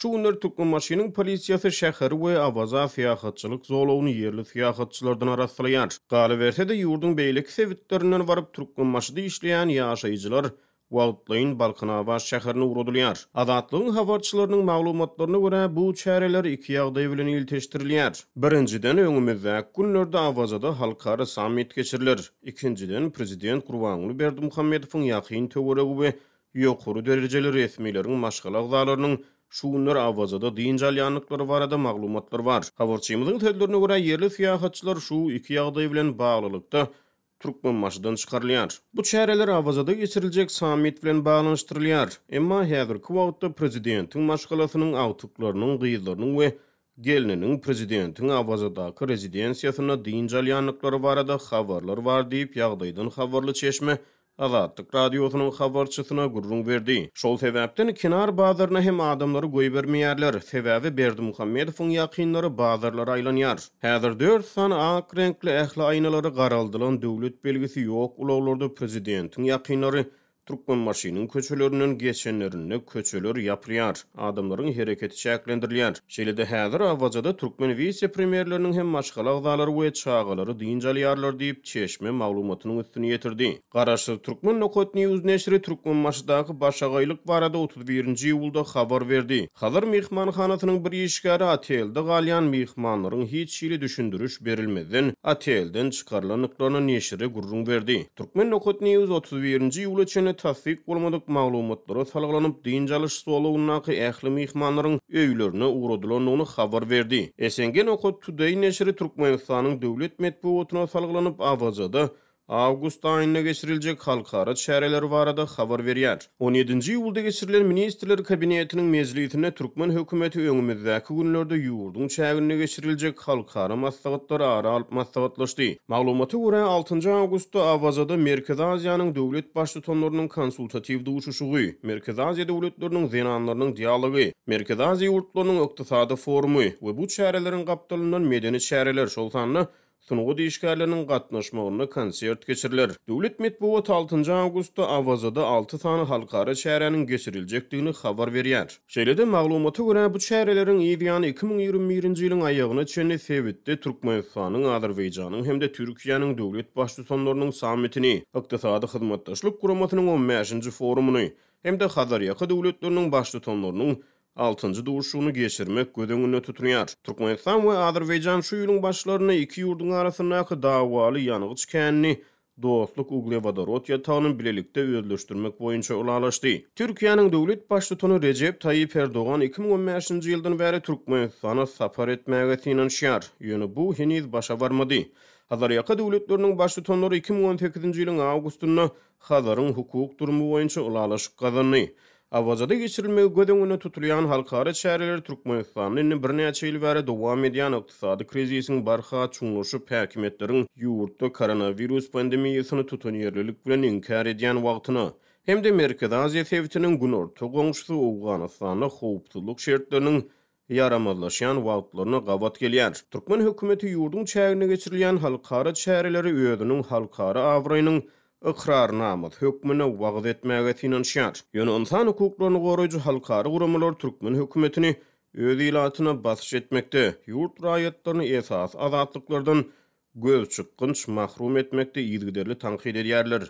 Şu günler Türkmenbaşynyň polisiýasy şäheri we Awaza syýahatçylyk zolagyny ýerli syýahatçylardan arassalaýar. Galyberse-de, ýurduň beýleki sebitlerinden baryp, Türkmenbaşyda işleýän ýaşaýjylar wagtlaýyn Balkanabat şäherine ugradylýar. Azatlygyň habarçylarynyň maglumatlaryna görä, bu çäreler iki ýagdaý bilen ilteşdirilýär. Birinjiden, öňümizdäki günlerde Awazada halkara sammit geçiriler. Ikinjiden, prezident Gurbanguly Berdimuhamedowyň ýakyn töweregi we ýokary derejeli resmileriň maşgala agzalarynyň şu günler Awazada dynç alýandyklary barada maglumatlar bar. Habarçymyzyň sözlerine görä, ýerli syýahatçylar şu iki ýagdaý bilen baglylykda Türkmenbaşydan çykarylýar. Bu çäreler Awazada geçiriljek sammit bilen baglanyşdyrylýar. Emma häzirki wagtda prezidentiň maşgalasynyň agtyklarynyň, gyzlarynyň we gelniniň prezidentiň Awazadaky rezidensiýasynda dynç alýandyklary barada habarlar bar diýip, ýagdaýdan habarly çeşme Azatlyk Radiosynyň habarçysyna gürrüň berdi. Şol sebäpden Kenar bazaryna hem adamlary goýbermeýärler, sebäbi Berdimuhamedowyň ýakynlary bazarlara aýlanýar. Häzir dört sany ak reňkli ähli aýnalary garaldylan döwlet belgisi ýok ulaglarda prezidentiň ýakynlary Türkmenbaşynyň köçelerinden geçenlerinde köçeler ýapylýar, adamlaryň hereketi çäklendirilýär. Şeýle-de häzir Awazada türkmen wise-premýerleriniň hem maşgala agzalary we çagalary dynç alýarlar diýip, çeşme maglumatynyň üstüni ýetirdi. Garaşsyz Türkmen Nokat News neşiri Türkmenbaşydaky başagaýlyk barada 31-nji iýulda habar berdi. Hazar myhmanhanasynyň bir işgäri otelde galýan myhmanlaryň hiç hili düşündiriş berilmezden otelden çykarylandyklaryny neşire gürrüň berdi. Türkmen Nokat News 31-nji iýula çenli tassyk bolmadyk maglumatlara salgylanyp, dynç alyş zolagyndaky ähli myhmanlaryň öýlerine ugradylandygyny habar berdi. SNG Nokat Today neşiri Türkmenistanyň döwlet metbugatyna salgylanyp, Awazada awgust aýynda geçiriljek halkara çäreleri barada habar berýär. On ýedinji iýulda geçirilen Ministrler Kabinetiniň mejlisinde türkmen hökümeti öňümizdäki günlerde ýurduň çäginde geçiriljek halkara maslahatlary ara alyp maslahatlaşdy. Maglumata görä, altynjy awgustda Awazada Merkezi Aziýanyň döwlet Baştutanlarynyň konsultatiw duşuşygy, Merkezi Aziýa döwletleriniň zenanlarynyň dialogy, Merkezi Aziýa ýurtlarynyň ykdysady forumy we bu çäreleriň gapdalyndan medeni çäreler, şol sanda Sungat işgärleriniň gatnaşmagynda konsert geçiriler. Döwlet metbugaty altynjy awgustda Awazada alty sany halkara çäräniň geçiriljekdigini habar berýär. Şeýle-de, maglumata görä, bu çäreleriň yz ýany 2021-nji ýylyň aýagyna çenli sebitde Türkmenistanyň, Azerbaýjanyň hem-de Türkiýäniň döwlet Baştutanlarynyň sammitini, Ykdysady Hyzmatdaşlyk Guramasynyň on bäşinji forumyny hem-de Hazarýaka döwletleriniň Baştutanlarynyň altynjy duşuşygyny geçirmek göz öňünde tutulýar. Türkmenistan we Azerbaýjan şu ýylyň başlarynda iki ýurduň arasyndaky dawaly ýangyç känini Dostluk uglewodorod ýatagyny bilelikde özleşdirmek boýunça ylalaşdy. Türkiýäniň döwlet Baştutany Rejep Taýyp Erdogan 2015-nji ýyldan bäri Türkmenistana sapar etmäge synanyşýar, ýöne bu heniz başa barmady. Hazarýaka döwletleriniň Baştutanlary 2018-nji ýylyň awgustynda Hazaryň hukuk durumy boýunça ylalaşyk gazandy. Awazada geçirilmegi göz öňünde tutulýan halkara çäreler Türkmenistanda indi birnäçe ýyl bäri dowam edýän ykdysady krizisiň barha çuňlaşyp, häkimiýetleriň ýurtda koronawirus pandemiýasyny tutanýerlilik bilen inkär edýän wagtyna hem-de Merkezi Aziýa sebitiniň günorta goňşusy Owganystanda howpsuzlyk şertleriniň ýaramazlaşýan wagtlaryna gabat gelýär. Türkmen hökümeti ýurduň çäginde geçirilýän halkara çäreleri özüniň halkara abraýynyň ykrarnamasy hökmünde wagyz etmäge synanyşýar. Ýöne ynsan hukuklaryny goraýjy halkara guramalar türkmen hökümetini öz ilatyna basyş etmekde, ýurt raýatlaryny esasy azatlyklardan gözçykgynç mahrum etmekde yzygiderli tankyt edýärler.